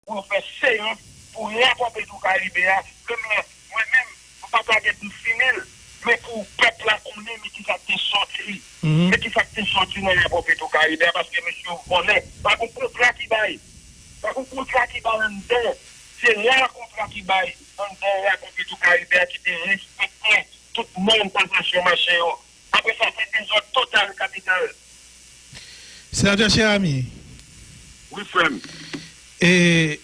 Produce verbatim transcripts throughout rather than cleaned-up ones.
pou yo fè seyans pou rapò Petwokaribe a, menm lè mwen menm, m pa ta gen pou m fini l, men pou pèp la konnen men ki sa k te sòti, men ki sa k te sòti nan rapò Petwokaribe a, paske mesye yo vòlè. Pa gen kontra ki bay. Pa gen kontra ki bay anndan. Se la kontra ki bay anndan rapò Petwokaribe a ki te respekte tout nòm konvansyon mache yo. Apre sa, se dezòd total kapital. Senatè Cheramy. Wi, frè m. E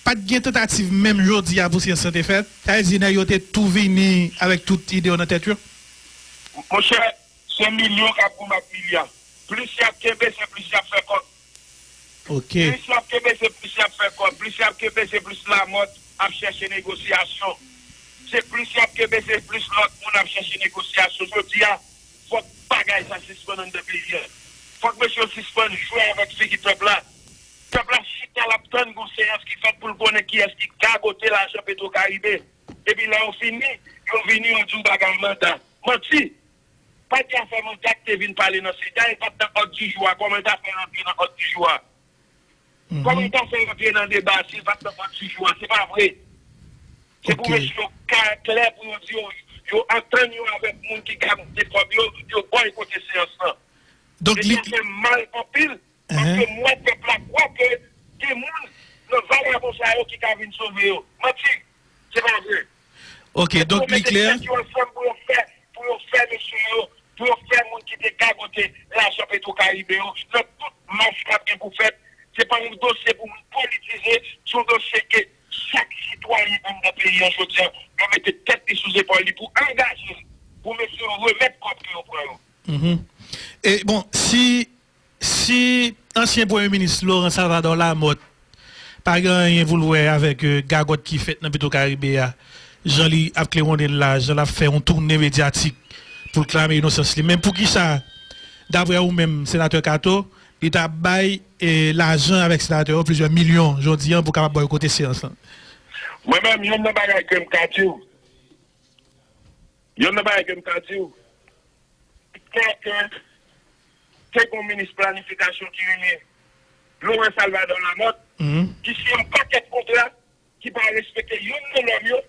pa t gen tantativ menm jodi a pou seyans lan te fèt? Sa vle di nèg yo te tou vini avèk tout ide yo nan tèt yo? Monchè, se milyon k ap konbat milya. Plis y ap kenbe, se plis y ap fè kòb. Ok. Plis y ap kenbe, se plis y ap fè kòb. Plis y ap kenbe, se plis Lamòt ap chèche negosyasyon. Se plis y ap kenbe, se plis lòt moun ap chèche negosyasyon. Jodi a, fòk bagay sa sispann anndan peyi a. Fòk mesye yo sispann jwe avèk figi pèp la. Pèp la chita, l ap tann gon seyans ki fèt pou l konnen kiyès ki gagote lajan Petwokaribe. Epi lè yo fini, yo vini, yo di w bagay manda. Manti! Pa t gen afè manda k te vin pale nan seyans la, e pa t nan òd di jou a. Kòman l ta fè rantre nan òd di jou a? Kòman l ta fè rantre nan deba si l pa t nan òd di jou a? Se pa vre. Se pou mesye yo ka klè pou yo di yo, yo antann yo avèk moun ki gagote kòb yo, yo bòykote seyans lan. Donk, e li sa fè m mal anpil, paske m wè pèp la kwè ke gen moun nan vagabon sa yo ki ka vin sove yo. Manti! Se pa vre. Ok, donk li klè. Yo mete tèt yo ansanm pou yo fè, pou yo fè mesye yo, pou yo fè moun ki te gagote lajan Petwokaribe yo nan tout mach k ap gen pou fèt. Se pa yon dosye pou moun politize, se yon dosye ke chak sitwayen anndan peyi an jodi a, yo mete tèt li sou zepòl li pou angaje l, pou mesye yo remèt kòb ke yo pran yo. Mhm. E bon, si Si ansyen premye minis Laurent Salvador Lamothe pa gen anyen pou l wè avèk, euh, gagòt ki fèt nan Petwokaribe a, jan li ap klewonnen l la, jan l ap fè yon toune medyatik pou l klame inosans li. Men poukisa, daprè ou menm, senatè Kato, li ta bay, eh, lajan avèk senatè yo, plizyè milyon, jodi a, pou kapab bòykote seyans lan? Mwen menm, youn nan bagay ke m ka di w, youn nan bagay ke m ka di w, klè ke te gen yon minis planifikasyon ki rele Laurent Salvador Lamothe, ki siyen yon pakèt kontra, ki pa respekte youn nan nòm yo,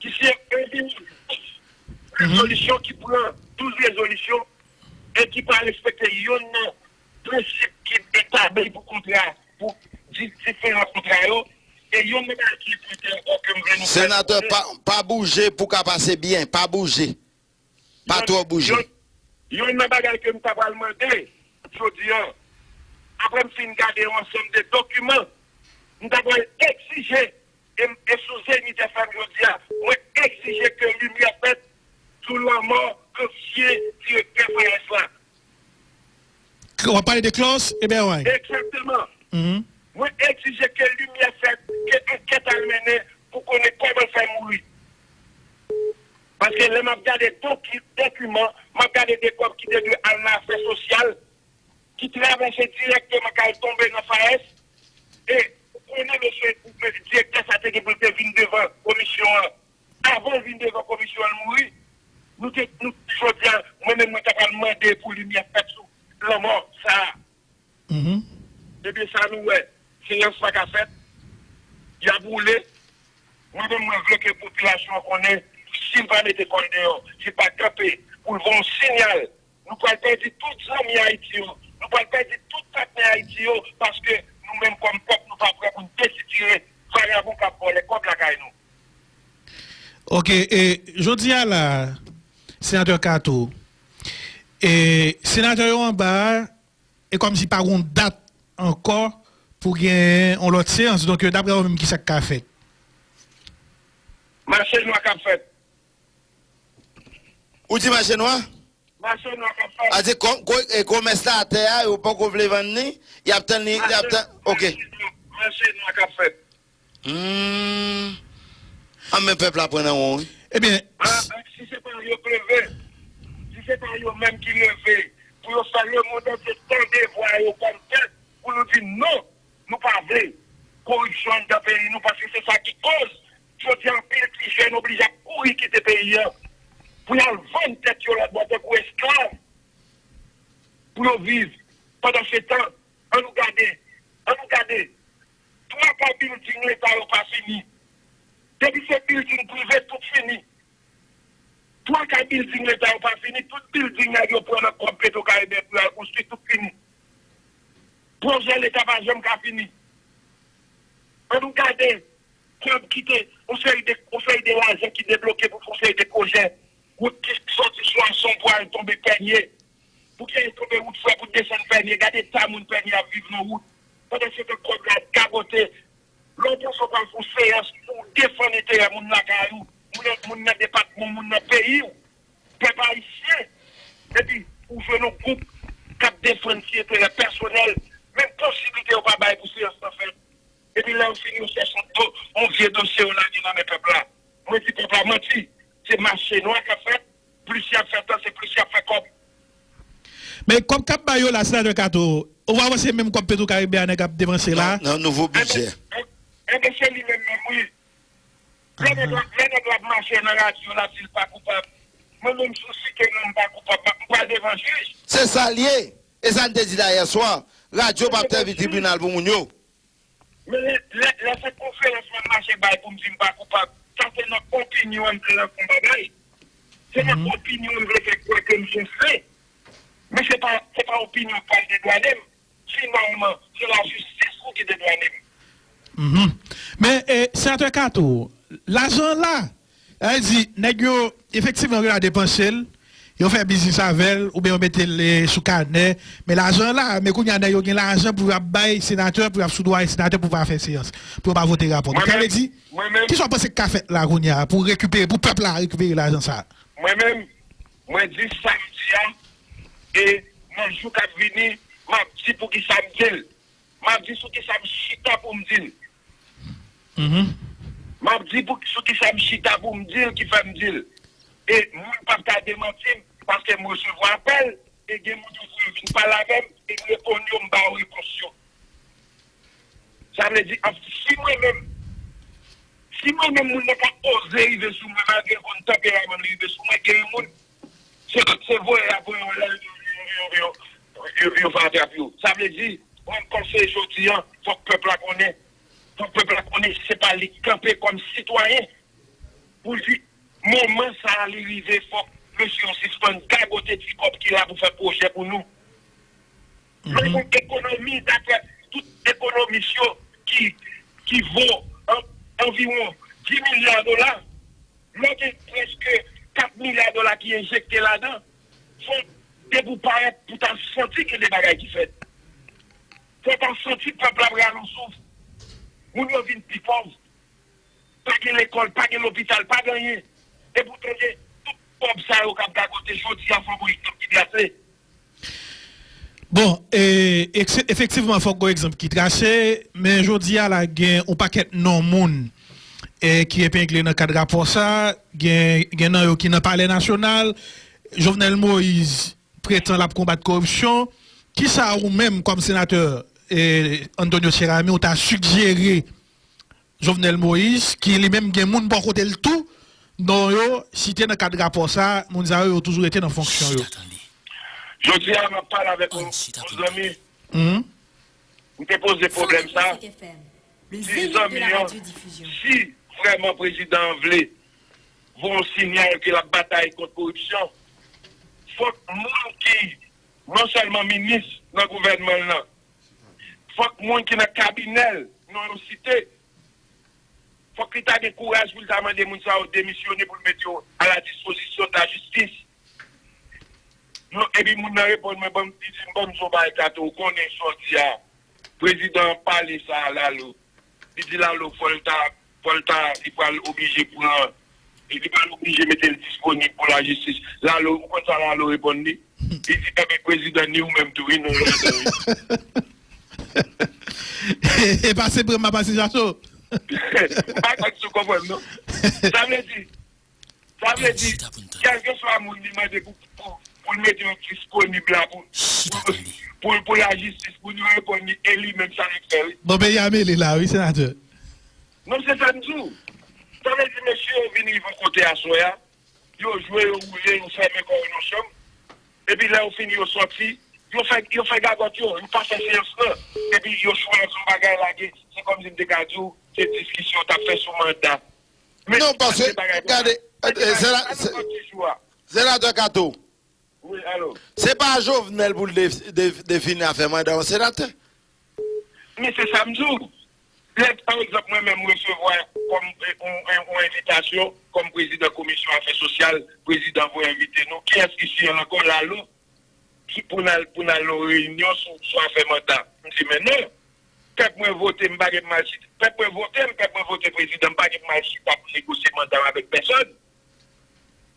ki siyen yon rezolisyon, ki pran douz rezolisyon, e ki pa respekte youn nan prensip ki etabli pou kontra, pou di-, diferan kontra yo, e youn nan bagay ki enpòtan ankò ke m vle nou fè konnen. Senatè, pa, pa bouje pou ka pase byen, pa bouje. Pa twò bouje. Youn, youn nan bagay ke m ta pral mande jodi a, apre m fin gade yon ansanm de dokiman, m ta pral egzije, e, e sou Zenith F M jodi a, mwen egzije ke limyè fèt sou lanmò ansyen direktè F A S la. W ap pale de Claus Eberwine? Egzakteman. Mwen egzije ke limyè fèt, ke ankèt al mennen pou konnen kòman l fè mouri. Paske lè m ap gade doki-, dokiman, m ap gade de kòb ki te dwe al nan afè sosyal, ki travèse dirèkteman k al tonbe nan F A S, e ou konnen mesye, direktè sa te gen pou l te vin devan komisyon an. Avan l vin devan komisyon an, l mouri. Nou te, nou, jodi a, mwen menm, mwen ta pral mande pou limyè fèt sou lanmò sa a. Ebyen, sa nou wè, seyans pa ka fèt, y ap woule. Mwen menm, mwen vle ke popilasyon an konnen, si l pa mete kò l deyò, si l pa kanpe pou l voye yon siyal, nou pral pèdi tout zanmi Ayiti yo, nou pral pèdi tout patnè Ayiti yo, paske nou menm kòm pèp, nou pa prè pou n desitire vagabon k ap vòlè kòb lakay nou. Ok, e jodi a la, senatè Kato, e senatè yo anba a, e kòmsi pa gen dat ankò pou gen yon lòt seyans. Donk, daprè ou menm, kisa k ka fèt? Mache nwa k ap fèt. Ou di mache nwa? Mache nwa k ap fèt. A di kò-, kò-, e, komès la atè a, yo poko vle vann li, y ap tann li, y ap tann, ok. Mache nwa, mache nwa k ap fèt. Hmm. An men pèp la pran nan won, wi. Ebyen, a, a, si se pa yo k leve, si se pa yo menm ki leve, pou yo fè lemonn antye tande vwa yo kòm pèp, pou nou di non, nou pa vle koripsyon anndan peyi nou, paske se sa ki koz jodi a anpil ti jèn oblije ap kouri kite peyi a, pou y al vann tèt yo lòtbò tankou esklav, pou yo viv. Pandansetan, ann nou gade, ann nou gade, tou ka bilding Leta yo pa fini. Depi se bilding prive, tout fini. Twa ka bilding Leta yo pa fini, tout bilding nèg yo pran nan kòb Petro Caribe pou y al konstwi, tout fini. Pwojè Leta pa janm ka fini. Ann nou gade kòb ki te, yon seri de, yon seri de lajan ki debloke pou fè yon seri de pwojè. Wout ki soti sou Ason pou al tonbe Pènye. Pou ki al tonbe wout frè pou desann Pènye. Gade ta moun Pènye ap viv nan wout. Pandan se tan kòb la ap gagote. Lè w panse w pral fè yon seyans pou w defann enterè moun lakay ou, moun, moun nan depatman w, moun nan peyi w, pèp ayisyen, epi ou jwenn yon gwoup k ap defann ti enterè pèsonèl, menm posiblite yo pa bay pou seyans lan fèt. Epi lè yo fini, yo chèche yon do, yon vye dosye yo lage nan men pèp la. Mwen di pèp la manti, se mache nwa k ap fèt, plis y ap fè tan, se plis y ap fè kòb. Men kòb k ap bay yo la, Senatè Kato, ou pa panse menm kòb Petro Caribe a nèg ap depanse la? Nan, nan nouvo bidjè. Enben, enben, se li menm menm, wi. Lè nèg la, lè nèg la ap mache nan radyo, l ap di l pa koupab. Mwen menm, si w site non m pa koupab, m pral devan jij. Se sa l ye. E sa n te di la yè swa. Radyo p ap sèvi tribinal pou moun yo. Men lè, lè, lè se konferans mwen mache bay pou m di m pa koupab, sa se nan opinyon an m te lanse yon bagay. Se nan opinyon an m vle fè kwè ke m se sen. Men se pa, se pa opinyon k pral dedwanen m. Finalman, se lajistis pou ki dedwanen m. Mhm. Men, e, Senatè Kato, lajan an la, sa vle di, nèg yo, efektivman, yo la depanse l, yo fè biznis avè l, oubyen yo mete l, e, sou kanè, men lajan an la, men kounye a, nèg yo gen lajan pou y ap bay senatè, pou y ap soudoye senatè pou pa fè seyans, pou yo pa vote rapò. Donk, sa vle di, kisa w panse k ka fèt la kounye a, pou rekipere, pou pèp la rekipere lajan sa a? Mwen menm, mwen di sa m di a, e nan jou k ap vini, m ap di poukisa m di l. M ap di sou kisa m chita pou m di l. Mhm. M ap di pou, sou kisa m chita pou m di l ki fè m di l. E moun p ap ka demanti m, paske m resevwa apèl, e gen moun yo voye vin pale avè m, e m reponn yo, m ba yo repons yo. Sa vle di, ap, si mwen menm, si mwen menm moun nan pa oze rive sou mwen, malgre l konn tanperaman l rive sou mwen, gen yon moun, se, se voye y ap voye yo lè yo, yo, yo, yo, yo, yo fè atrap yo. Sa vle di, mwen panse jodi a, fòk pèp la konnen, fòk pèp la konnen se pa li k kanpe kòm sitwayen pou l di, moman sa a li rive, fòk mesye yo sispann gagote ti kòb ki la pou fè pwojè pou nou. Lè w ekonomi, daprè tout ekonomis yo, ki, ki vo an, anviwon dis milya dola, lè w gen prèske kat milya dola ki enjekte ladan, fò depi w parèt pou w ta santi gen de bagay ki fèt. Fò w ta santi pèp la ap rale yon souf. Moun yo vin pi pòv. Pa gen lekòl, pa gen lopital, pa gen anyen. Epoutan gen tout kòb sa yo k ap gagote jodi a, fò w gen kòb ki plase. Bon, e, ekse-, efektivman, fòk gon egzanp ki trase, men jodi a la, gen yon pakèt non moun, e, ki epengle nan kad rapò sa, gen, gen nan yo ki nan Palè Nasyonal, Jovenel Moïse pretan l ap konbat koripsyon. Kisa ou menm, kòm senatè, e, Antonio Cheramy, ou ta sigjere Jovenel Moïse, ki li menm gen moun bò kote l tou, non yo site nan kad rapò sa, moun sa yo, yo toujou rete nan fonksyon yo. Jodi a, m ap pale avèk yon, yon zanmi. Mhm. M te poze pwoblèm sa. Si zanmi an, si vrèman prezidan an vle voye yon siyal ke l ap batay kont koripsyon, fòk moun ki non sèlman minis nan gouvènman l lan, fòk moun ki nan kabinè l, non yo site, fòk li ta gen kouraj pou l ta mande moun sa yo demisyone pou l mete yo a la dispozisyon de la jistis. Non, epi moun nan reponn mwen, ban m, li di m, ban m di w bagay, Kato, ou konnen sa w di a. Prezidan an pale sa a Lalo. Li di Lalo fò l ta, fò l ta, li pral oblije pran, li pral oblije mete l disponib pou lajistis. Lalo, ou konn sa Lalo reponn li? Li di, enben, prezidan ni ou menm tou, wi, non, ladan, wi. E pase pran m a pase chaso. M pa konn si w konprann, non. Sa vle di, Sa vle di, kèlkeswa moun li mande pou, pou, pou l mete yo disponib la pou, pou, pou, pou lajistis, pou nou reponn li, e li menm sa l ap fè, wi. Bon, peyi a mele la, wi, senatè. Non, se sa m di w. Sa vle di, mesye yo vin rive yon kote aswè a, yo jwe, yo woule, yo fèmen kò yo nan chanm, epi lè yo fini, yo sòti, Yo fè, yo fè gagòt yo, yo pa fè seyans lan. Epi yo chwazi yon bagay lage. Se kòmsi m te ka di w, se diskisyon yo t ap fè sou manda. Men, non, paske, gade, eh, eh, sena-, se-, senatè Kato, wi, alo. Se pa Jovenel pou l de-, de-, defini afè manda yon senatè. Men se sa m di w. Lè, pa egzanp, mwen menm, m resevwa kòm, eh, yon, yon, yon envitasyon kòm prezidan komisyon afè sosyal, prezidan voye envite nou. Kiyès ki siyen l ankò? Lalo. Ki pou n al, pou n al nan yon reyinyon sou, sou afè manda. M di, men non. Pèp mwen vote m, m pa gen pou m al chita. Pèp mwen vote m, pèp mwen vote prezidan, m pa gen pou m al chita pou negosye manda m avèk pèsòn.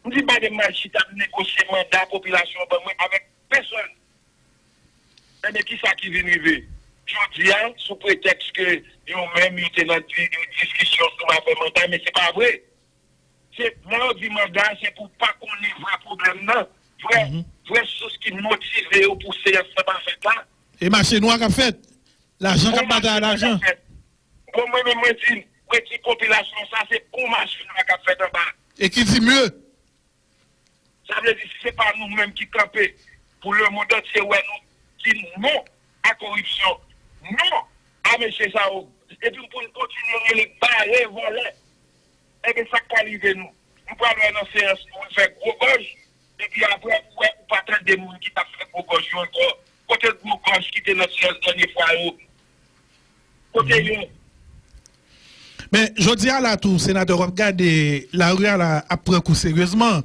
M di, m pa gen pou m al chita pou negosye manda popilasyon an ban mwen avèk pèsòn. Enben, kisa ki vin rive? Jodi a, sou pretèks ke yo menm, yo te nan di-, di-, diskisyon sou afè manda, men se pa vre. Se, lè yo di manda, se pou pa konnen vrè pwoblèm nan, vrè, vrè sous ki motive yo pou seyans lan pa fèt la. E mache nwa k ap fèt. Lajan k ap batay a lajan. Bon, mwen menm, mwen di, mwen di popilasyon sa, se bon mache nwa k ap fèt anba. E ki di mye. Sa vle di, si se pa nou menm ki kanpe pou lemonn antye wè nou di non a koripsyon, non a mesye sa yo, epi pou n kontinye rele bare vòlè, enben, sa k pral rive nou? Nou pral wè nan seyans moun fè gwo gòj, epi apre, ou wè, ou pa tande moun ki t ap fè gwo gòj yo ankò. Kote gwo gòj ki te nan seyans dènye fwa yo? Kote yo? Men, jodi a la tou, senatè, w ap gade lari a la ap pran kou seryezman.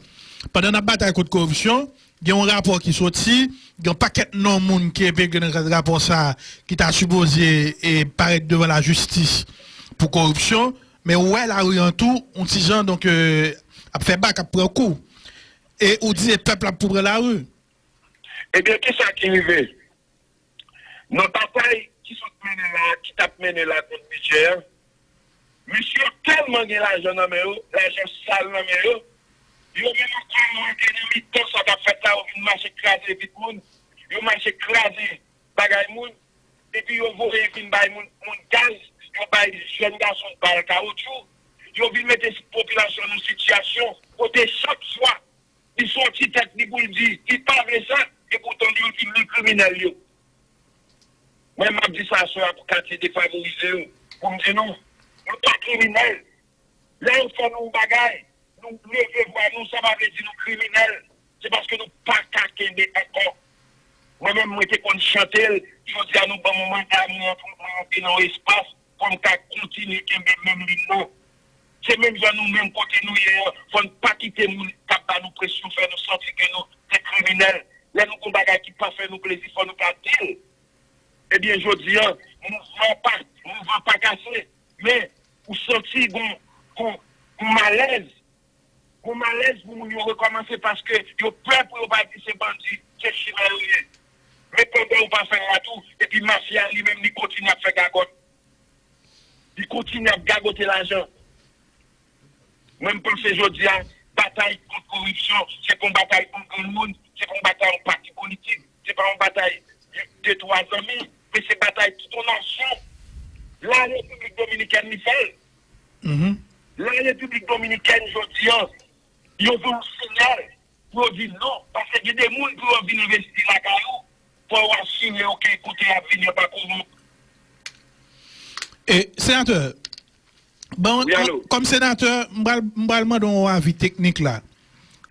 Pandan n ap batay kont koripsyon, gen yon rapò ki soti, gen yon pakèt non moun ki epegle nan kad rapò sa a, ki ta sipoze, e, parèt devan lajistis pou koripsyon. Men ou wè lari an tou, yon ti jan, donk, e, ap fè bak, ap pran kou. E ou di se pèp la pou pran lari. Ebyen, kisa ki rive? Nan batay ki sot mennen la, ki t ap mennen la kont bidjè a, mesye yo tèlman gen lajan nan men yo, lajan sal nan men yo, yo menm ankò yo antre nan mitan sa k ap fèt la, yo vin mache kraze vit moun, yo mache kraze bagay moun, epi yo voye vin bay moun, moun gaz, yo bay jèn gason bal kawotchou, yo vin mete popilasyon nan sitiyasyon kote chak fwa li soti tèt li pou l di li pa vle sa, epoutan li di li kriminèl yo. Mwen, m ap di sa aswè a pou katye defavorize yo, pou m di nou, nou pa kriminèl. Lè yo fè nou yon bagay, nou leve vwa nou, sa pa vle di nou kriminèl. Se paske nou pa ka kenbe ankò. Mwen menm, mwen te konn chante l, jodi a nou ban m yon manda, mwen antre, mwen antre nan yon espas, pou m ka kontinye kenbe menm liy nan. Se menm jan nou menm kote nou ye an, fò n pa kite moun k ap ba nou presyon fè nou santi ke nou se kriminèl. Lè nou gon bagay ki pa fè nou plezi, fò nou ka di l. Ebyen, jodi an, mouvman pa, mouvman pa kase, men ou santi gon, gon, gon malèz. Gon malèz pou moun yo rekòmanse paske yo pè pou yo pa di se bandi, se chimè yo ye. Men pandan yo pa fè l la tou, epi mafya li menm li kontinye ap fè gagòt. Li kontinye ap gagote lajan. Mwen, m panse jodi a, batay kont koripsyon, se pa yon batay yon grenn moun, se pa yon batay yon pati politik, se pa yon batay de twa zanmi, men se batay tout yon nasyon. La Repiblik Dominikèn li fè l. La Repiblik Dominikèn jodi a, yo voye yon siyal pou yo di non, paske gen de moun pou yo vin envesti lakay ou, fò yo asire yo ke kote y ap vini an pa kowonp. E, senatè, bon, wi, alo, kòm senatè, m pral, m pral mande w avi teknik la.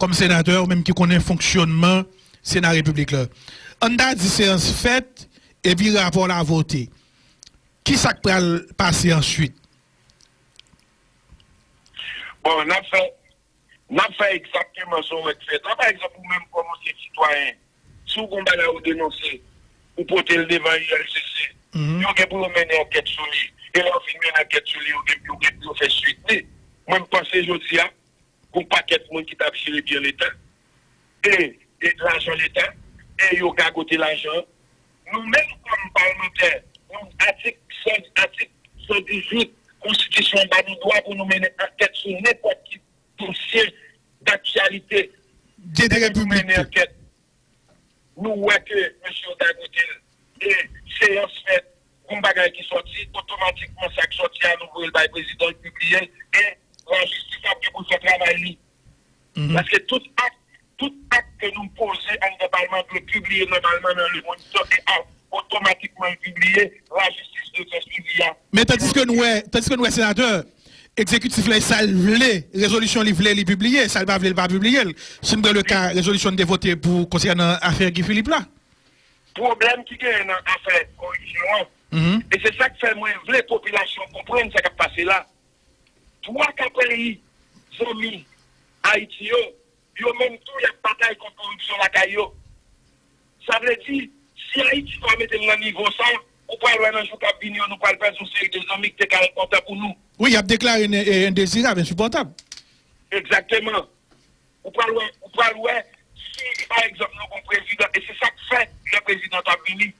Kòm senatè, ou menm ki konnen fonksyònman Sena Repiblik la. Ann ta di seyans fèt, epi rapò la vote. Kisa k pral pase answit? Bon, n ap fè, n ap fè egzakteman sa w wè k fèt la. Pa egzanp, ou menm kòm yon sitwayen, si w gon bagay ou denonse, ou pote l devan U L C C, yo gen pou yo mennen ankèt sou li. E lè yo fin mennen ankèt sou li, yo gen, yo gen pou yo fè swit li. Mwen, m panse jodi a, gon pakèt moun ki t ap jere byen Leta, e, e lajan Leta, e yo gagote lajan. Nou menm kòm palmantè, nou, atik san, atik san dizuit Konstitisyon an ba nou dwa pou nou mennen ankèt sou nenpòt ki dosye daktyalite. Gen de repiblik tou. Nou wè ke mesye yo gagote l, e seyans fèt, gon bagay ki sòti, otomatikman sa k sòti a, nou voye l bay prezidan, l pibliye l, e lajistis ap gen pou l fè travay li. Paske tout ak, tout ak ke nou poze anndan palman dwe pibliye nòmalman nan Le Moniteur e a, otomatikman l pibliye, lajistis dwe fè swivi a. Men tandiske nou wè, tandiske nou wè senatè, egzekitif la, sa l vle, rezolisyon li vle, li pibliye, sa l pa vle, l pa pibliye l. Si n pran le ka, rezolisyon n te vote pou konsènan afè Guy Philippe la. Pwoblèm ki genyen nan afè koripsyon an, e se sa k fè mwen vle popilasyon konprann sa k ap pase la. Twa ka peyi zanmi Ayiti yo, yo menm tou y ap batay kont koripsyon lakay yo. Sa vle di, si Ayiti pa mete l nan nivo sa, ou pral wè nan jou k ap vini yo, nou pral pèdi yon seri de zanmi ki te ka rekontan pou nou. Wi, y ap deklare ne- e, endezirab, ensipòtab. Egzakteman. Ou pral wè, ou pral wè, si pa egzanp nou gon prezidan, e se sa k fè lè prezidan t ap vini,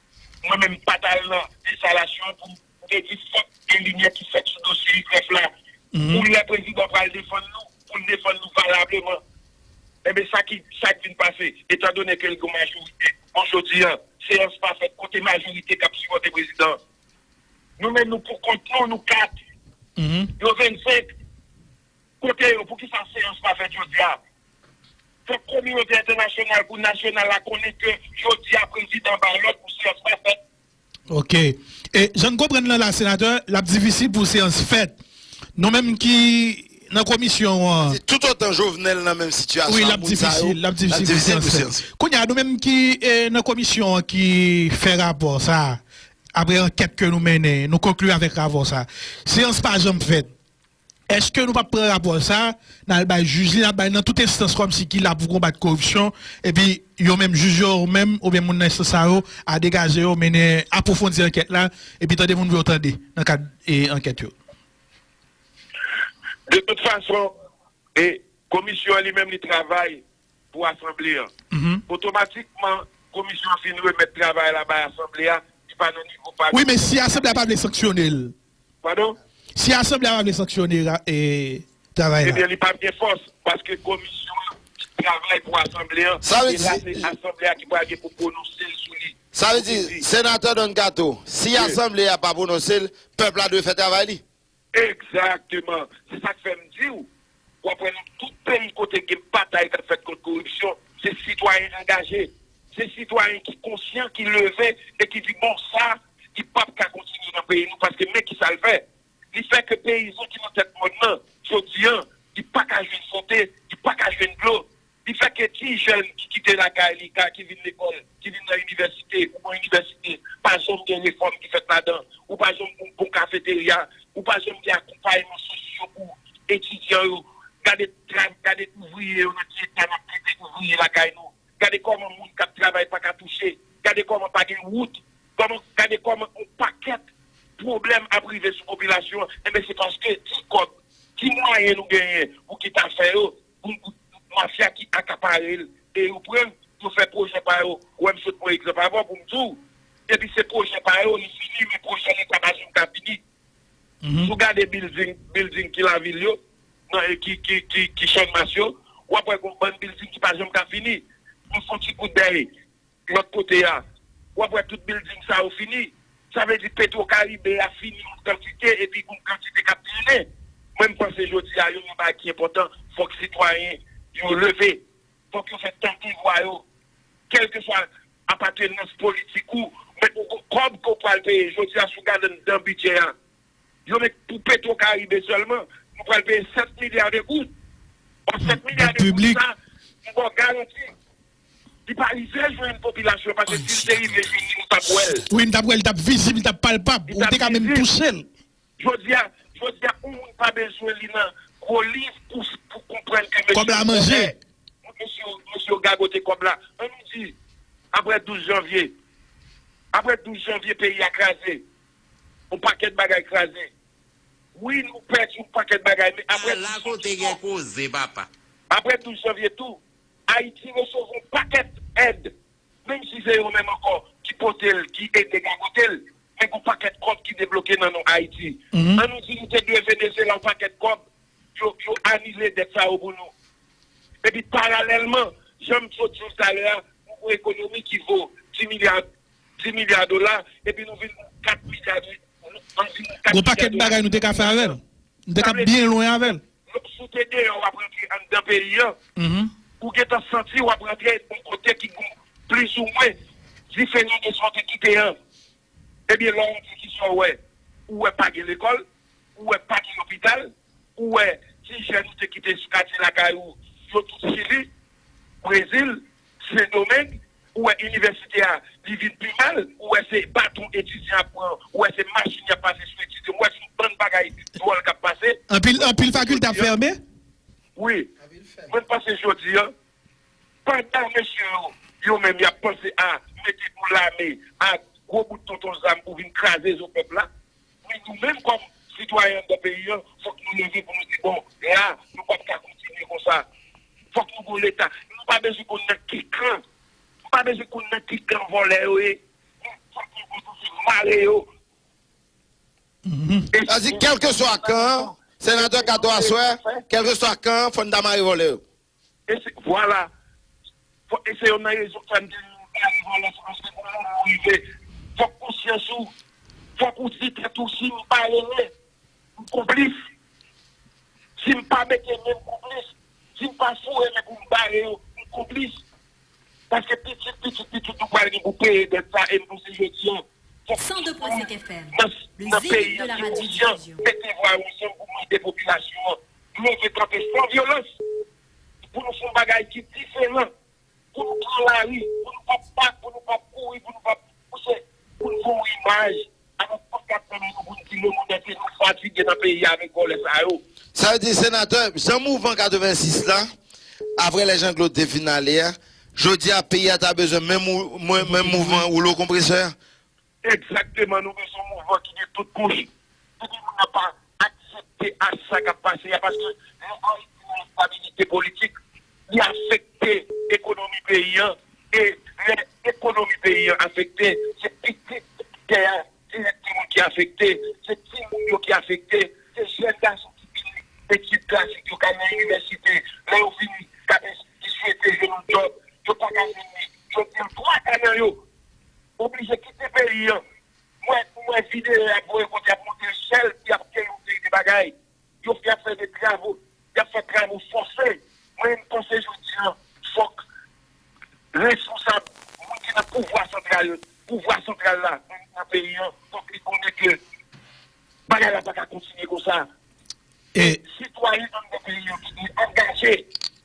mwen menm m pa t al nan enstalasyon an pou m te di fòk gen limyè ki fèt sou dosye Ikrèf la. Pou lè prezidan pral defann nou, pou l defann nou valableman. Enben, sa ki, sa k vin pase, etandone ke l gen majorite, bon, jodi a, seyans pa fèt, kote majorite k ap sipòte prezidan an? Nou menm, nou pou kont nou, nou kat. Yo vennsenk. Kote yo? Poukisa seyans pa fèt jodi a? Fòk kominote entènasyonal kou nasyonal la konnen ke jodi a prezidan bay lòd pou seyans pa fèt. Ok. E jan n konprann lan la, senatè, l ap difisil pou seyans fèt. Nou menm ki nan komisyon an. Se toutotan Jovenel nan menm sitiyasyon, wi, l ap difisil, l ap difisil pou seyans fèt. Kounye a, nou menm ki e, nan komisyon an ki fè rapò sa, apre ankèt ke nou mennen, nou konkli avèk rapò sa. Seyans pa janm fèt. Èske nou p ap pran rapò sa, n al bay jij li, n al bay nan tout enstans kòmsi ki la pou konbat koripsyon, epi yo menm jij yo menm, oubyen moun nan enstans sa yo, a degaje yo, mennen, apwofondi ankèt la, epi tande moun pou yo tande nan kad e, ankèt yo? De tout fason, e, komisyon an li menm li travay pou asanble an. Otomatikman, komisyon an fin remèt travay la bay asanble a, li pa nan nivo pa. Wi, men si asanble a pa vle sanksyone l? Padon? Si asanble a pa vle sanksyone ra- e, travay la? Ebyen, li p ap gen fòs, paske komisyon an travay pou asanble an. Sa vle di, se asanble a ki pral gen pou pwononse l sou li. Sa vle di, senatè Don Kato, si asanble a pa pwononse l, pèp la dwe fè travay li. Egzakteman. Se sa k fè m di w, w ap wè nan tout peyi kote gen batay k ap fèt kont koripsyon, se sitwayen angaje, se sitwayen ki konsyan, ki leve e ki di, bon, sa, li p ap ka kontinye nan peyi nou, paske men ki sa l fè. Li fè ke peyizan ki nan tèt mòn nan, jodi a, li pa ka jwenn sante, li pa ka jwenn dlo. Li fè ke ti jèn ki kite lakay li, ka, ki vin lekòl, ki vin nan inivèsite, ou nan inivèsite, pa janm gen refòm ki fèt ladan, ou pa janm gen bon kafeterya, ou pa janm gen akonpayman sosyo pou etidyan yo. Gade tra- gade ouvriye yo nan ki eta n ap trete ouvriye lakay nou. Gade kòman moun k ap travay pa ka touche. Gade kòman pa gen wout. Kòman, gade kòman yon pakèt pwoblèm ap rive sou popilasyon an. Enben, se paske ti kòb, ti mwayen nou genyen pou ki ta fè yo, pou, pou mafya ki akapare l, e yo pran l, yo fè pwojè pa yo. Ou wè, m sot pran egzanp avè w pou m di w, epi se pwojè pa yo, li fini, men pwojè Leta pa janm ka fini. Si w gade bilding, bilding ki lavil yo, nan, e ki, ki, ki, ki Channmas yo, w ap wè gon bann bilding ki pa janm ka fini. Nou fè yon ti kout dèy lòt kote a, w ap wè tout bilding sa yo fini. Sa vle di Petro Caribe a fini yon kantite, epi gon kantite k ap trennen. Mwen, m panse jodi a, youn nan bagay ki enpòtan, fòk sitwayen yo leve. Fòk yo fè tande vwa yo. Kèlkeswa apatenans politik ou, men ou gon kòb ke w pral peye. Jodi a, si w gade anndan bidjè a, yo met pou Petro Caribe sèlman, nou pral peye sèt milya de goud. Bon, sèt milya de goud sa, m ba w garanti, li pa rive jwenn popilasyon, paske si l te rive jwenn li, nou t ap wè l. Wi, n t ap wè l, l t ap vizib, l t ap palpab. Ou te ka menm touche l. Jodi a, jodi a, yon moun pa bezwen li nan gwo liv pou, pou konprann ke mesye yo vòlè. Mesye, mesye yo gagote kòb la. Ann nou di, apre douz janvye, apre douz janvye, peyi a kraze. Yon pakèt bagay kraze. Wi, nou pèdi yon pakèt bagay, men apre douz janvye tou, apre douz janvye tou, Ayiti resevwa yon pakèt èd. Menm si se yo menm ankò ki pote l, ki ede gagote l, men gon pakèt kòb ki debloke nan non Ayiti. Ann nou di nou te dwe Venezuela yon pakèt kòb, yo, yo anile dèt sa yo pou nou. Epi paralèlman, jan m sot di w talè a, nou gon ekonomi ki vo dis milya, dis milya dola, epi nou vin kat milya, nou, nou vin kat milya dola. Gon pakèt bagay nou te ka fè avè l. Nou te ka byen lwen avè l. Si w te deyò, w ap rantre anndan peyi a. ou gentan santi w ap rantre yon kote ki gon plizoumwen diferan de sa w te kite an. Ebyen, lè w rantre, kisa w wè? Ou wè pa gen lekòl, ou wè pa gen lopital, ou wè ti jèn ou te kite sou katye lakay ou, yo tout Chili, Brezil, Sendomeng, ou wè inivèsite a, li vin pi mal, ou wè se baton etidyan ap pran, ou wè se machin y ap pase sou etidyan, ou wè se yon bann bagay dwòl k ap pase. Anpil, anpil fakilte ap fèmen? Wi. Mwen panse jodi a, pandan mesye yo, yo menm y ap panse a mete yon lame ak gwo bout tonton zam pou vin kraze zo pèp la, men nou menm kòm sitwayen anndan peyi an, fòk nou leve pou nou di, bon, la, nou p ap ka kontinye konsa. Fòk nou gon Leta. Nou pa bezwen konn nan ki kan. Nou pa bezwen konn nan ki kan vòlè yo ye. Men fòk nou konn se mare yo. E sa di, kèlkeswa kan an, senatè Kato aswè, kèlkeswa kan an, fò n ta mare vòlè yo. E se, vwala. Fò, e se youn nan rezon k fè m te di nou mare vòlè, se paske pou moun rive, fòk konsyans ou, fòk ou di tèt ou, si m pa rele, m konplis. Si m pa mete men m konplis. Si m pa foure men pou m bare yo, m konplis. Paske pitit, pitit, pitit nou pral gen pou peye dèt sa, e m panse jodi an, fòk nou tout moun nan, nan peyi an ki konsyan, mete vwa yo ansanm pou mande popilasyon an leve kanpe san vyolans, pou nou fè yon bagay ki diferan, pou nou pran lari, pou nou p ap bat, pou nou p ap kouri, pou nou p ap pouse, pou nou fè yon imaj avèk tout k ap tann nou, pou n di lemonn antye nou fatige nan peyi a avèk vòlè sa yo. Sa vle di, senatè, jan mouvman katrevensis la, apre lè Jean Claude te fin ale a, jodi a, peyi a ta bezwen menm mou-, mwen, menm mouvman woulo konpresè a? Egzakteman, nou bezwen yon mouvman ki gen tout kouch. Depi moun nan pa aksepte a sa k ap pase a, paske lè Ayiti nan enstabilite politik, li afekte ekonomi peyi an, e lè ekonomi peyi an afekte, se pitit tè a direkteman ki afekte, se timoun yo ki afekte, se jèn gason ki fini etid klasik yo k al nan inivèsite, lè yo fini, k ap es-, ki swete jwenn yon djòb, yo pa ka jwenn li. Jodi a, twa ka nan yo oblije kite peyi an. Mwen, mwen videyo y ap voye kote y ap monte echèl, y ap kreye yon seri de bagay. Yo fè, y ap fè de travo, y ap fè travo fòse. Mwen, m panse jodi a, fòk responsab, moun ki nan pouvwa santral, pouvwa santral la, nan, nan peyi an, fòk li konnen ke bagay la pa ka kontinye konsa. E sitwayen anndan peyi an ki dwe angaje.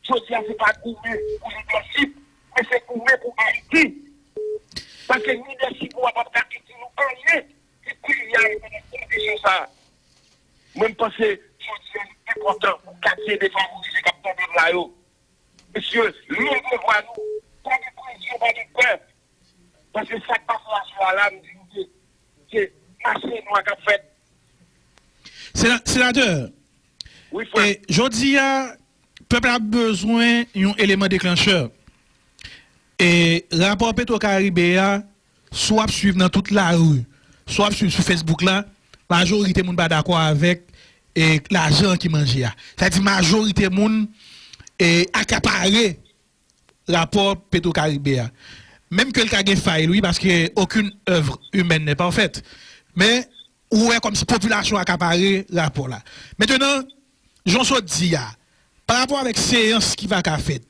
Jodi a, se pa goumen pou lidèchip, men se goumen pou Ayiti. Paske lidèchip ou a p ap ka itil ou anyen si peyi a rete nan kondisyon sa a. Mwen, m panse jodi a, li enpòtan pou katye defavorize k ap tande m la yo. Mesye, leve vwa nou, pa gen presyon, pa gen pè. Paske sa k pase aswè a la, m di nou, se, se mache nwa k ap fèt. Sena-, senatè, wi, frè. E jodi a, pèp la bezwen yon eleman deklanchè. E rapò Petro Caribe a, si w ap swiv nan tout lari, si w ap swiv sou Facebook la, majorite moun pa dakò avèk, e, lajan ki manje a. Sa di majorite moun, e, akapare rapò Petro Caribe a. Menm ke l ka gen fay l, wi, paske aucune œuvre humaine n'est parfaite. Men, ou wè kòmsi popilasyon akapare rapò la. Mentnan, jan w sot di a, pa rapò avèk seyans ki va ka fèt,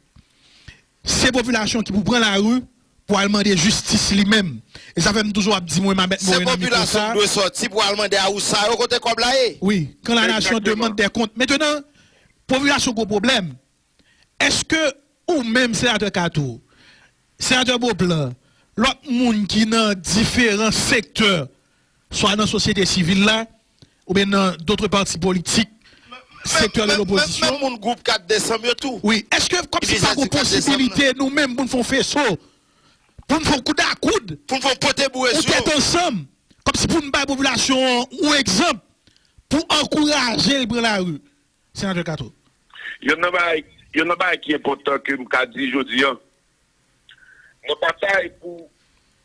se popilasyon ki pou pran lari pou al mande jistis li menm. E sa fè m toujou ap di mwen, m a mèt mwen nan mikwo sa. Se popilasyon ki dwe sòti pou al mande a ou sa yo kote kòb la ye. Wi, quand la nation demande des comptes. Mentnan, popilasyon gon pwoblèm. Èske ou menm, senatè Kato, senatè Beauplan, lòt moun ki nan diferan sektè, swa nan sosyete sivil la, oubyen nan dòt pati politik, sektè de lopozisyon. Menm moun gwoup kat desanm yo tou. Wi, èske kòmsi pa gon posibilite nou menm pou n fè yon feso, pou n fè yon koud a koud, pou n fè yon pote boure sou yo, tèt ansanm, kòmsi pou n bay popilasyon an yon egzanp, pou ankouraje l pran lari? Senatè Kato. Youn nan bagay, youn nan bagay ki enpòtan ke m ka di jodi a, nan batay pou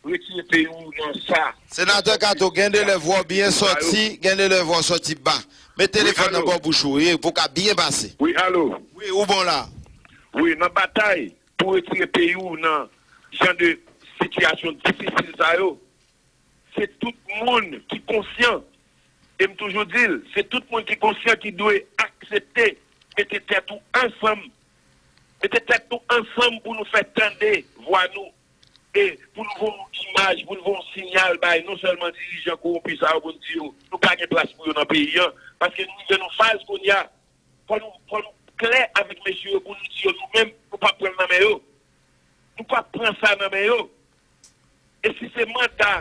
retire peyi w nan sa. Senatè Kato, gen de lè vwa w byen sòti, gen de lè vwa w sòti ba. Met telefòn nan bò bouch ou, wi, pou w ka byen pase. Wi, alo. Wi, ou bon la. Wi, nan batay pou retire peyi w nan jan de sitiyasyon difisil sa yo, se tout moun ki konsyan, e m toujou di l, se tout moun ki konsyan ki dwe aksepte mete tèt ou ansanm Mete tèt nou ansanm pou nou fè tande vwa nou. E pou nou voye yon imaj, pou nou voye yon siyal bay non sèlman dirijan kowonpi sa yo, pou nou di yo, nou pa gen plas pou yo nan peyi a. Paske nou rive nan faz kounye a, fò nou, fò nou klè avèk mesye yo pou nou di yo, nou menm, nou p ap pran l nan men yo. Nou p ap pran sa nan men yo. E si se manda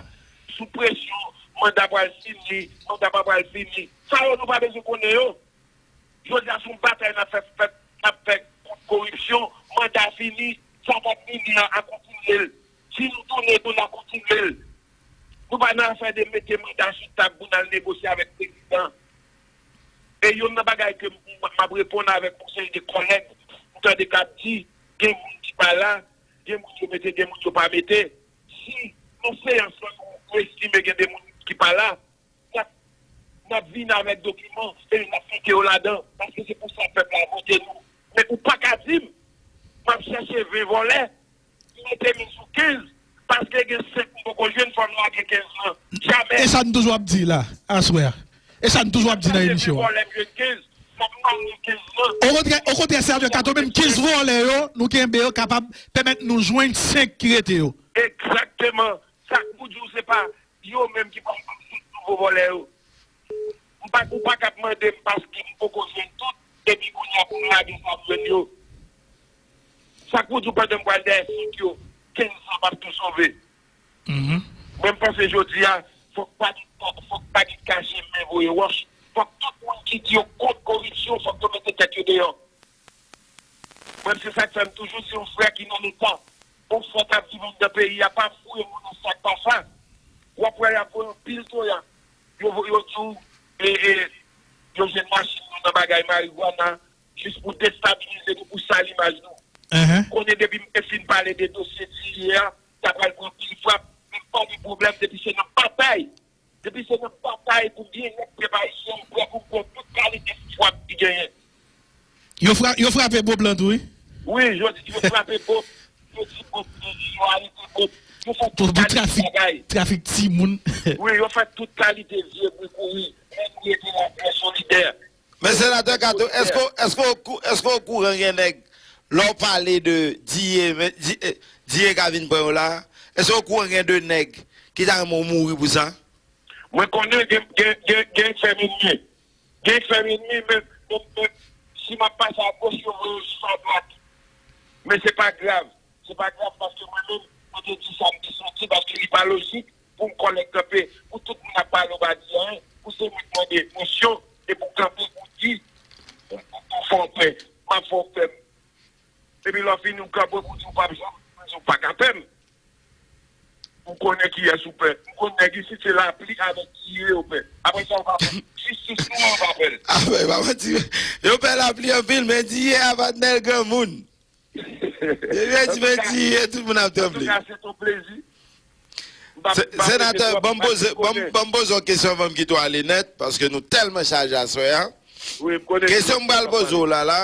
sou presyon, manda pral fini, manda pa pral fini, sa yo nou pa bezwen konnen yo. Jodi a, se yon batay n ap fè, fè, n ap fè kont koripsyon, manda fini, sa k ap vini an, a kontinye l. Si nou tounen tou, n a kontinye l. Nou pa nan afè de mete manda sou tab pou n al negosye avèk prezidan. E youn nan bagay ke m, m, m ap reponn avèk yon seri de kòlèg, m tande k ap di, gen moun ki pa la, gen moun yo mete, gen moun yo pa mete. Si nan seyans lan nou, nou estime gen de moun ki pa la, n ap, n ap vin avèk dokiman e n ap mete yo ladan, paske se pou sa pèp la vote nou. Men ou pa ka di m, m ap chèche ven vòlè, m mete m sou kenz, paske gen senk m poko jwenn, fò m lage kenz lan. Jamè. E sa n toujou ap di la, aswè a. E sa n toujou ap di nan emisyon an. Okontrè, okontrè, Sènatè Kato, menm kenz vòlè yo, nou kenbe yo, kapab pèmèt nou jwenn senk ki rete yo. Egzakteman. Sa k pou di w se pa yo menm ki pral pran senk nouvo vòlè yo. M pa, ou pa ka ap mande m paske m poko jwenn tout, epi kounye a pou m lage sa m jwenn yo. Sa k pou di w pandan m pral dèyè senk yo, kenz lan p ap tou sove. Mwen, m panse jodi a, fòk pa gen, fòk pa gen kache men voye wòch. Fòk tout moun ki di yo kont koripsyon, fòk yo mete tèt yo deyò. Mwen, se sa k fè m toujou di yon frè ki nan Leta, yon frè k ap viv anndan peyi a, pa foure moun nan sa k pa sa. W ap wè y ap voye anpil toya. Yo, yo di w, e, e, yo jwenn machin nou nan bagay marigwana, jis pou destabilize nou, pou sal imaj nou. Konnen depi m te fin pale de dosye Didier a, sa pral pran pil frap, men pa gen pwoblèm, depi se nan batay, depi se nan batay pou byennèt pèp ayisyen, m prè pou m pran tout kalite frap ki genyen. Yo fra-, yo frape Bob lan tou, wi. Wi, yo, yo frape Bob, yo di Bob, yo arete Bob, yo fè tout kalite bagay. Trafik timoun. Wi, yo fè tout kalite vye bri kouri, men nou rete la trè solidè. Men Senatè Kato, èske, èske w kou-, èske w okouran gen nèg, lè w pale de Didier, men, Di-, eh, Didier ka vin pran yo la, èske w okouran gen de nèg ki ta renmen w mouri pou sa? Mwen konnen gen, gen, gen, gen fè mennyen. Gen fè mennyen, men, men, men, si m ap pase agoch, yo voye jis adwat. Men se pa grav. Se pa grav paske mwen menm, mwen te di sa m te santi paske li pa lojik pou yon kòlèg kanpe, pou tout moun ap pale w pa di anyen, pou se moun k mande mosyon, epi w kanpe pou di, pou, pou, pou fè w pè. M ap fè w pè m. Epi lè w fini w kanpe pou di w p ap janm, pou di w pa ka pè m. Ou konnen kiyès ou pè. M konn nèg isit se lapli avèk diye yo pè. Apre sa yo pa pè. Jistis nou an pa pè l. Apre, pa manti. Yo pè lapli anpil, men diye a patnè l granmoun. Yo vle di men diye, tout moun ap tranble. Antouka, se ton plezi. M pa, m pa prese twòp, m pa twòp konnen. Senatè, ban m poze, ban m, ban m poze yon kesyon anvan m kite w ale nèt, paske nou tèlman chaje aswè a. Wi, m konnen. Kesyon m pral poze w la, la,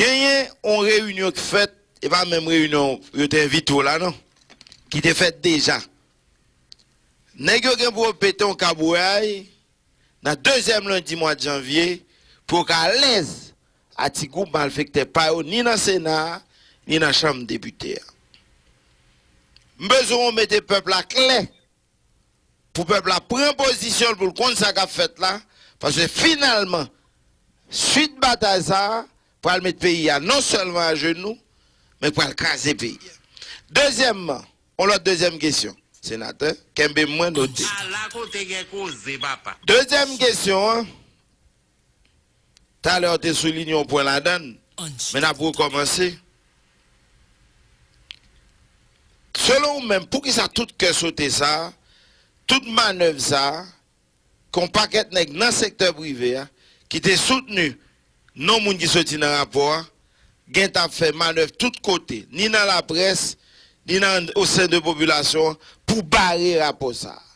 genyen yon reyinyon ki fèt, e pa menm reyinyon yo te envite w la, non, ki te fèt deja. Nèg yo gen pou yo pete yon kabway nan dezyèm lendi mwa janvye pou yo ka alèz a ti gwoup malfektè pa yo, ni nan Sena a, ni nan Chanm Depite a. M bezwen w mete pèp la klè, pou pèp la pran pozisyon l, pou l konn sa k ap fèt la, paske finalman, swit batay sa a pral met peyi a non sèlman ajenou, men pral kraze peyi a. Dezyèmman, yon lòt dezyèm kesyon, Senatè, kenbe m, mwen note. Ala kote gen koze, papa. Dezyèm kesyon an, talè w te soulinye yon pwen ladan l, men n ap rekòmanse. Selon ou menm, poukisa tout kè sote sa a, tout manèv sa a, ke yon pakèt nèg nan sektè prive a, ki te soutni non moun ki soti nan rapò a, gentan ap fè manèv tout kote, ni nan laprès, ni nan, o sen de popilasyon an, pou bare rapò sa a?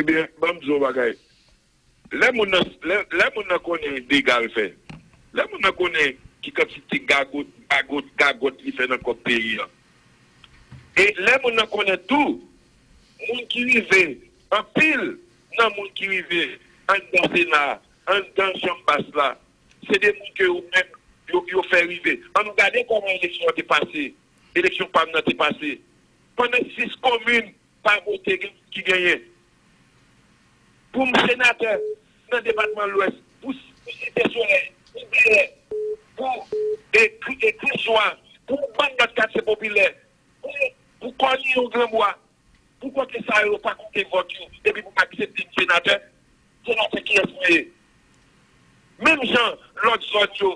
Ebyen, ban m di w yon bagay. Lè moun nan, lè, lè moun nan konnen dega l fè, lè moun nan konnen ki kantite gagot, gagot, gagòt li fè nan kòb peyi a, e lè moun nan konnen tou, moun ki rive, anpil nan moun ki rive anndan Sena a, anndan chanm bas la, se de moun ke yo menm, yo, yo fè rive. Ann nou gade kòman eleksyon an te pase, eleksyon pa m nan te pase. Pandan sis komin pa vote, gen ki genyen. Pou m senatè nan depatman Lwès, pou, pou Site Solèy, pou Bèlè, pou e, Kri- e Kriswa, pou bann lòt katye popilè, pou, pou Kòniyon, Granbwa, pou kote sa yo pa konte vòt yo, epi pou m aksepte m senatè, senatè kiyès mwen ye? Menm jan lòt zòn yo,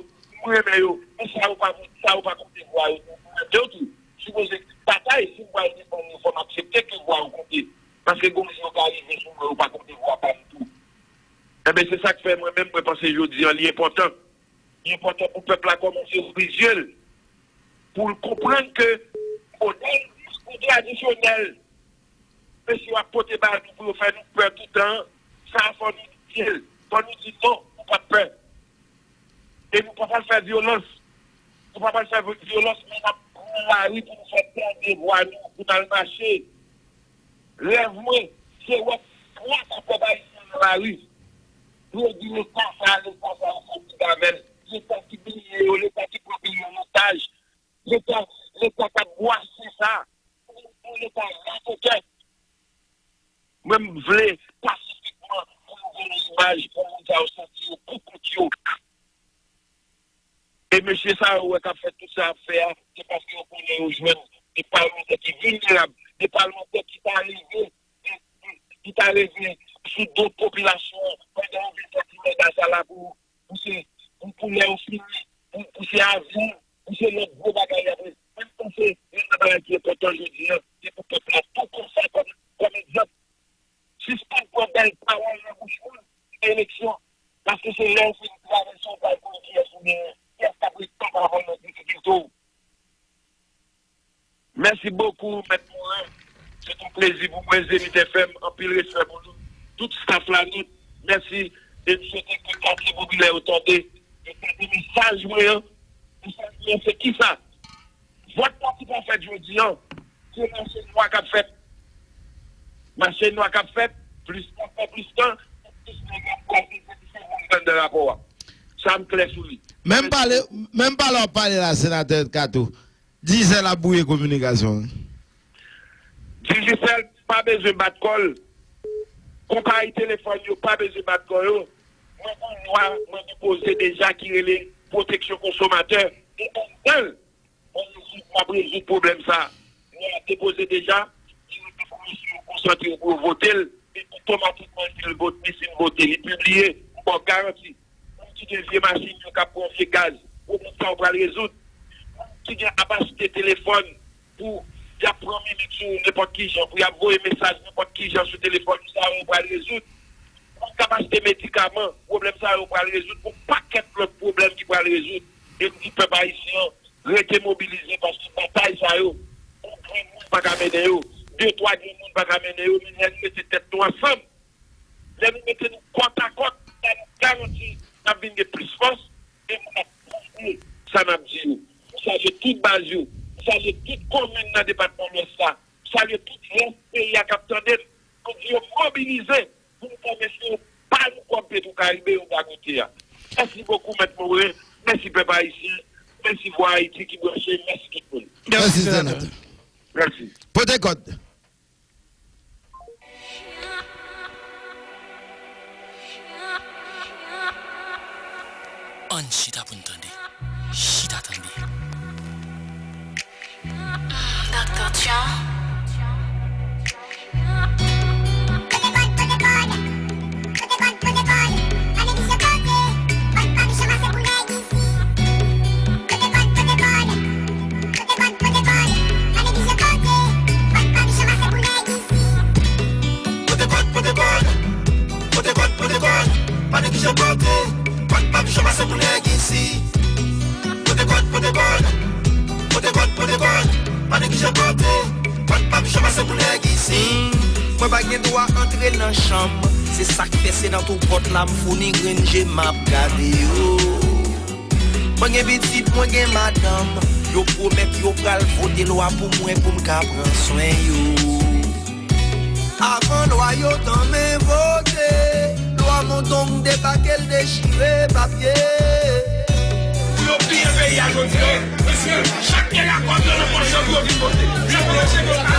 m renmen yo, men sa yo pa, sa yo pa konte vwa yo. Mwen menm tou, sipoze batay, si m pral defann yo, fò m aksepte ke vwa yo konte. Paske gon jou yo ka rive sou mwen, yo pa konte vwa pa m tou. Enben, se sa k fè mwen menm, mwen panse jodi an, li enpòtan. Li enpòtan pou pèp la kòmanse ouvri zye l, pou l konprann ke modèl diskou tradisyonèl mesye yo ap pote ba nou pou yo fè nou pè toutan an, sa a fò nou di l, fò nou di non, nou p ap pè. E nou pa pral fè vyolans. Nou pa pral fè vyolans, men n ap pran lari pou nou fè tande vwa nou, pou n al mache. Rèv mwen, se wè twa ka pèp ayisyen nan lari. Pou yo di Leta sa, Leta sa, yo fè tout avè l. Leta ki bliye yo, Leta ki pran peyi an otaj. Leta, Leta k ap bwase sa. Yon Leta raketè. Mwen, m vle pasifikman pou nou voye imaj pou moun sa yo santi yo pou kont yo. E mesye sa yo wè k ap fè tout sa y ap fè a, se paske yo konnen yo jwenn de palmantè ki vilnerab, de palmantè ki ta leve, ki, ki, ki ta leve sou do popilasyon an pandan yo vin fè ti mèg a sa la pou, pou se, pou, pou lè yo fini, pou, pou se avyon, pou se lòt gwo bagay apre. Mwen, m panse, youn nan bagay ki enpòtan jodi a, se pou pèp la tou pran sa kòm, kòm egzanp. Sispann pran bèl pawòl nan bouch moun nan eleksyon, paske se lè w fin travèse w pral konnen kiyès ou genyen, kiyès k ap ret tann avan w nan difikilte w. Mèsi bokou, Mèt Morin. Se t on plezi pou mwen, Zenith F M. Anpil respè pou nou. Tout staff la, nou, mèsi. E m swete ke katye popilè yo tande, yo tande mesaj mwen an. Mesaj mwen an, se kisa? Vòt la ki pa fèt jodi an, se mache nwa k ap fèt. Mache nwa k ap fèt, plis n ap fè plis tan, plis nèg ap pase se moun k anndan rapò a. Sa m klè sou li. Menm pale, menm pale w ap pale la, senatè Kato, Digicel ap bwouye kominikasyon. Digicel pa bezwen bat kò l. Konpayi telefòn yo pa bezwen bat kò yo. Mwen gen yon lwa mwen depoze deja ki rele pwoteksyon konsomatè. E anndan l, mwen rezoud, m ap rezoud pwoblèm sa a. Lwa a depoze deja, li rete pou mesye yo konsantre yo pou yo vote l. Li otomatikman, li fin vote, li fin vote, li pibliye. M ba w garanti. Moun ki gen vye machin yo k ap pran vye gaz, pwoblèm sa yo pral rezoud. Moun ki gen ap achte telefòn pou y ap pran minit sou nenpòt ki jan, pou y ap voye mesaj nenpòt ki jan sou telefòn, sa yo pral rezoud. Moun k ap achte medikaman, pwoblèm sa yo pral rezoud. Yon pakèt lòt pwoblèm ki pral rezoud. E m di pèp ayisyen an, rete mobilize paske batay sa yo, yon grenn moun pa ka mennen yo, de twa grenn moun pa ka mennen yo, men lè nou mete tèt nou ansanm, lè nou mete nou kòtakòt, m ba nou garanti, n ap vin gen plis fòs, e moun ap tande sa n ap di yo. M salye tout baz yo, m salye tout komin nan depatman Lwès la, m salye tout rès peyi a k ap tande m, pou di yo mobilize, pou nou pèmèt yo ba nou kòb Petwokaribe yo gagote a. Mèsi bokou, Mèt Morin. Mèsi, pèp ayisyen. Mèsi, Vwa Ayiti ki branche. Mèsi tout moun. Mèsi, senatè. Mèsi. Pote kòd. Ann chita pou n tande. Chita tande. Doktè John. Pote kòd, pote kòd. Pa neglije pote. Kòd pa vin chanm ase pou nèg isi. Pote kòd, pote kòd. Pote kòd, pote kòd. Pa neglije pote. Kòd pa vin chanm ase pou nèg isi. Pote kòd, pote kòd. Pote kòd, pote kòd. Pa neglije pote. Kòd pa vin chanm ase pou nèg isi. Pote kòd, pote kòd. Pote kòd, pote kòd. Pa neglije pote. Kòd pa vin chanm ase pou nèg isi. Mwen pa gen dwa antre nan chanm. Se sa k fè se nan tou pòt la m founi grenn je m ap gade yo. Mwen gen pitit, mwen gen madanm. Yo pwomèt yo pral vote lwa pou mwen pou m ka pran swen yo. Avan lwa yo tanmen vote, lwa monton Debake l dechire papye. Pou yo piye peyi a jodi a. Mesye, chak nèg ak kòb yo nan pòch yo pou yo vin vote. Se pou yo cheke yo ka